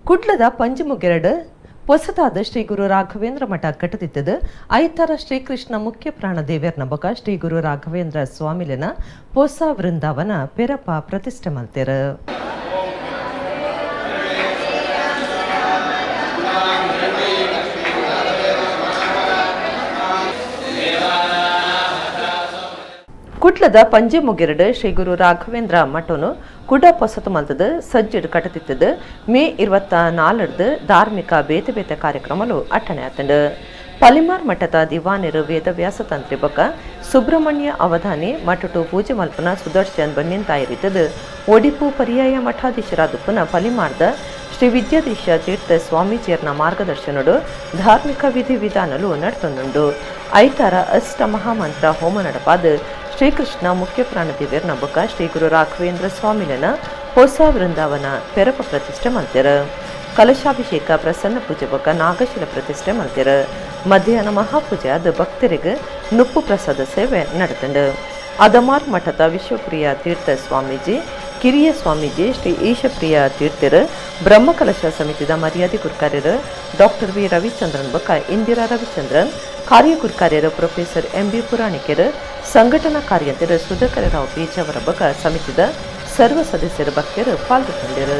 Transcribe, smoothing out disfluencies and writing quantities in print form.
ಕುಡ್ಲದ ಪಂಜಿಮುಗೆರಡು ಪೊಸತಾದ ಶ್ರೀ ಗುರು ರಾಘವೇಂದ್ರ ಮಠ ಕಟ್ಟದಿತ್ತದು. ಐತಾರ ಶ್ರೀಕೃಷ್ಣ ಮುಖ್ಯ ಪ್ರಾಣ ದೇವೆರ್ನ ಬೊಕ ಶ್ರೀ ಗುರು ರಾಘವೇಂದ್ರ ಸ್ವಾಮಿಲೆನ ಪೊಸ ವೃಂದಾವನ ಪೆರಪ ಪ್ರತಿಷ್ಠೆ ಮಲ್ತೆರ್. ಕುಡ್ಲದ ಪಂಜಿಮುಗೆರಡು ಶ್ರೀ ಗುರು ರಾಘವೇಂದ್ರ ಮಠನು ಕುಡ ಪೊಸತು ಮಲ್ತದು ಸಜ್ಜೆಡ್ ಕಟ್ಟದಿತ್ತದು. ಮೇ 24ರ್ದು ಧಾರ್ಮಿಕ ಬೇತೆ ಬೇತೆ ಕಾರ್ಯಕ್ರಮಲು ಅಟ್ಟಣೆ ಆತಂಡು. ಪಲಿಮಾರ್ ಮಠದ ದಿವಾನಿರು ವೇದವ್ಯಾಸ ತಂತ್ರಿ ಬೊಕ ಸುಬ್ರಹ್ಮಣ್ಯ ಅವಧಾನಿ ಮಠಟು ಪೂಜೆ ಮಲ್ಪುನ ಸುದರ್ಶನ್ ಬನ್ನಿಂತಾಯರಿತದು ಒಡಿಪು ಪರ್ಯಾಯ ಮಠಾಧೀಶರಾದುಪ್ಪುನ ಪಲಿಮಾರ್ದ ಶ್ರೀ ವಿದ್ಯಾಧೀಶ ತೀರ್ಥ ಸ್ವಾಮೀಜಿಯರ್ನ ಮಾರ್ಗದರ್ಶನಡು ಧಾರ್ಮಿಕ ವಿಧಿ ವಿಧಾನಲು ನಡ್ತೊಂದುಂಡು. ಐತಾರ ಅಷ್ಟ ಮಹಾಮಂತ್ರ ಹೋಮ ನಡಪಾದ ಶ್ರೀಕೃಷ್ಣ ಮುಖ್ಯ ಪ್ರಾಣದೇವೆರ್ನ ಬೊಕ ಶ್ರೀ ಗುರು ರಾಘವೇಂದ್ರ ಸ್ವಾಮಿಲೆನ ಹೊಸ ವೃಂದಾವನ ಪೆರಪ ಪ್ರತಿಷ್ಠೆ ಮಲ್ತೆರ್. ಕಲಶಾಭಿಷೇಕ ಪ್ರಸನ್ನ ಪೂಜೆ ಬೊಕ ನಾಗಶಿಲ ಪ್ರತಿಷ್ಠೆ ಮಲ್ತೆರ್. ಮಧ್ಯಾಹ್ನ ಮಹಾಪೂಜೆ ಆದ ಭಕ್ತರಿಗೆ ನುಪ್ಪು ಪ್ರಸಾದ ಸೇವೆ ನಡೆತಂಡು. ಅದಮಾರ್ ಮಠದ ವಿಶ್ವಪ್ರಿಯ ತೀರ್ಥ ಸ್ವಾಮೀಜಿ, ಕಿರಿಯ ಸ್ವಾಮೀಜಿ ಶ್ರೀ ಈಶಪ್ರಿಯ ತೀರ್ಥರು, ಬ್ರಹ್ಮಕಲಶ ಸಮಿತಿದ ಮರ್ಯಾದೆ ಗುರ್ಕಾರ್ಯರು ಡಾಕ್ಟರ್ ವಿ ರವಿಚಂದ್ರನ್ ಬೊಕ Indira Ravichandran, ಕಾರ್ಯಗುರ್ಕಾರ್ಯರು professor M B ಪುರಾಣಿಕರು, ಸಂಘಟನಾ ಕಾರ್ಯಂತೆರು ಸುಧಾಕರ ರಾವ್ ಪೇಜಾವರ ಬೊಕ ಸಮಿತಿದ ಸರ್ವ ಸದಸ್ಯರು ಭಕ್ತರು ಪಾಲ್ಗೊಂಡರು.